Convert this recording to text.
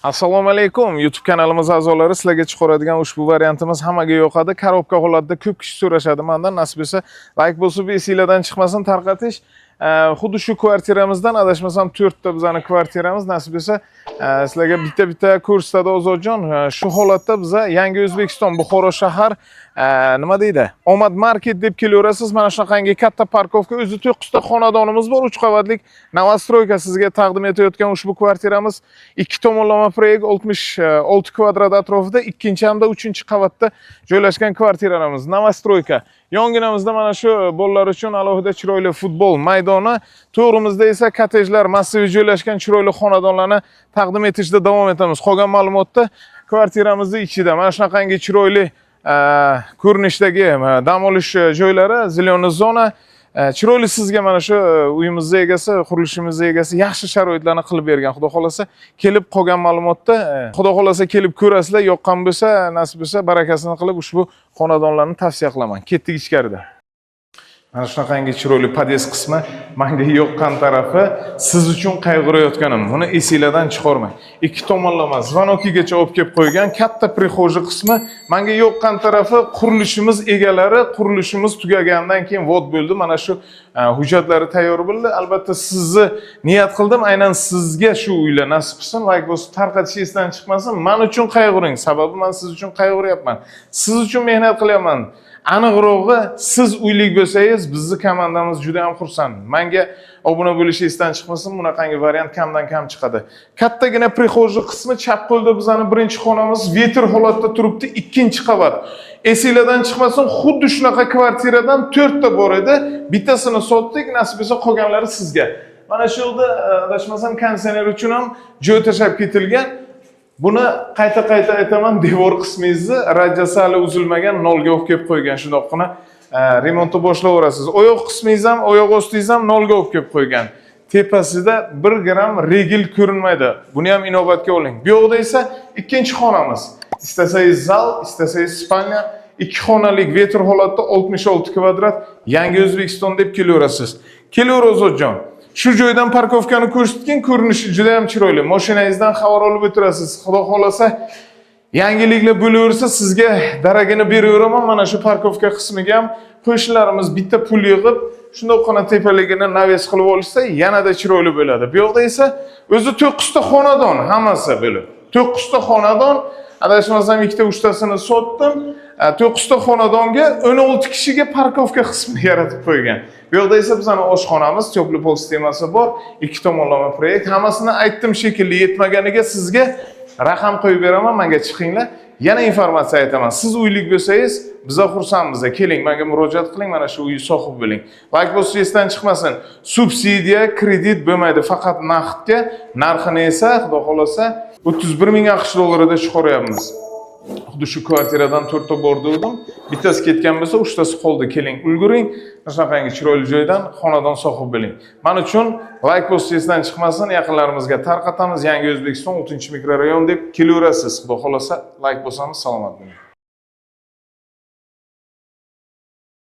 Assalomu alaykum, YouTube kanalimiz a'zolari. Sizlarga chiqaradigan ushbu variantimiz hammaga yoqadi. Коробка holatida ko'p kishi so'rashadi mandan. Nasib bo'lsa, layk bosib, esinglardan chiqmasin tarqatish. Xuddi shu kvartiramizdan, adashmasam, to'rtta bizani kvartiramiz. Nasib bo'lsa, sizlarga bitta bitta ko'rsatadi Ozodjon. Shu holatda biza Yangi O'zbekiston, Buxoro shahar, nima deydi, Omad Market deb kelaverasiz. Mana shunaqangi katta парковка, o'zi to'qqizta xonadonimiz bor, uch qavatlik новостройка. Sizga taqdim etayotgan ushbu kvartiramiz ikki tomonlama proyekt, 66 kvadrat atrofida, ikkinchi hamda uchinchi qavatda joylashgan kvartiralarimiz, новостройка. Yonginamizda mana shu bolalar uchun alohida chiroyli futbol maydoni, to'g'rimizda esa kottejlar massivi joylashgan chiroyli xonadonlarni taqdim etishda davom etamiz. Qolgan ma'lumotda kvartiramizni ichida mana shunaqangi chiroyli ko'rinishdagi dam olish joylari, зеленый zona, chiroyli. Sizga mana shu uyimizni egasi, qurilishimizni egasi yaxshi sharoitlarni qilib bergan. Xudo xohlasa, kelib qolgan ma'lumotda, xudo xohlasa, kelib ko'rasizlar. Yoqqan bo'lsa, nasib bo'lsa, barakasini qilib ushbu xonadonlarni tavsiya qilaman. Ketdik ichkarida. Mana shunaqangi chiroyli podъезд qismi. Manga yoqqan tarafi, siz uchun qayg'urayotganim, buni esinglardan chiqarmang. Ikki tomonlama звонок igacha olib kelib qo'ygan, katta прихожий qismi. Manga yoqqan tarafi, qurilishimiz egalari qurilishimiz tugagandan keyin вот bo'ldi, mana shu hujjatlari tayyor bo'ldi. Albatta, sizni niyat qildim, aynan sizga shu uylar nasib qilsin. Layk bosib tarqatish esdan chiqmasin. Man uchun qayg'uring, sababi man siz uchun qayg'uryapman, siz uchun mehnat qilyapman. Aniqrog'i, siz uylik bo'lsangiz, bizni komandamiz juda ham xursand. Manga obuna bo'lish esdan chiqmasin. Bunaqangi variant kamdan kam chiqadi. Kattagina прихожий qismi, chap qo'lda bizani birinchi xonamiz, ветер holatda turibdi, ikkinchi qavat. Esinglardan chiqmasin, xuddi shunaqa kvartiradan to'rtta bor edi, bittasini sotdik. Nasib bo'lsa, qolganlari sizga. Mana shu yerda, adashmasam, konditsioner uchun ham joy tashlab ketilgan. Buni qayta qayta aytaman, devor qismingizni rajasi hali uzilmagan, nolga olib kelib qo'ygan. Shundoqqina remontni boshlayverasiz. Oyoq qismingiz ham, oyoq ostingiz ham nolga olib kelib qo'ygan. Tepasida 1 gramm regel ko'rinmaydi. Buni ham inobatga oling. Bu yoqda esa ikkinchi xonamiz. Istasangiz zal, istasangiz спальня, ikki xonalik ветер holatda, 66 kvadrat. Yangi O'zbekiston deb kelaverasiz. Kelaver, Ozodjon. Shu joydan парковка ni ko'rsatgin, ko'rinishi juda ham chiroyli. Mashinangizdan xabar olib o'tirasiz. Xudo xohlasa, yangiliklar bo'laversa, sizga daragini beraveraman. Mana shu парковка qismiga ham qo'shnilarimiz bitta pul yig'ib, shundoqqina tepaligini навес qilib olishsa, yanada chiroyli bo'ladi. Bu yoqda esa o'zi to'qqizta xonadon hammasi bo'lib. To'qqizta xonadon, adashmasam, ikkita uchtasini sotdim. To'qqizta xonadonga 16 kishiga парковка qismini yaratib qo'ygan. Bu yoqda esa bizani oshxonamiz, теплый пол sistemasi bor, ikki tomonlama proyekt. Hammasini aytdim shekilli, yetmaganiga sizga raqam qo'yib beraman, menga chiqinglar. Yana informatsiya aytaman. Siz uylik bo'lsangiz, biza xursandmiz. Keling, menga murojaat qiling, mana shu uyni sohib bo'ling. Layk bosish esdan chiqmasin. Subsidiya, kredit bo'lmaydi, faqat naqdga. Narxini esa, xudo xohlasa, 31 ming AQSh dollarida chiqaryapmiz. Xuddi shu kvartiradan to'rtta bor dedim. Bittasi ketgan bo'lsa, uchtasi qoldi. Keling, ulguring. Mana shunaqangi chiroyli joydan xonadon sohib bo'ling. Man uchun layk bosish esdan chiqmasin, yaqinlarimizga tarqatamiz. Yangi O'zbekiston, 6-mikrorayon deb kelaverasiz. Xudo xohlasa, layk bosamiz, salomat bo'ling.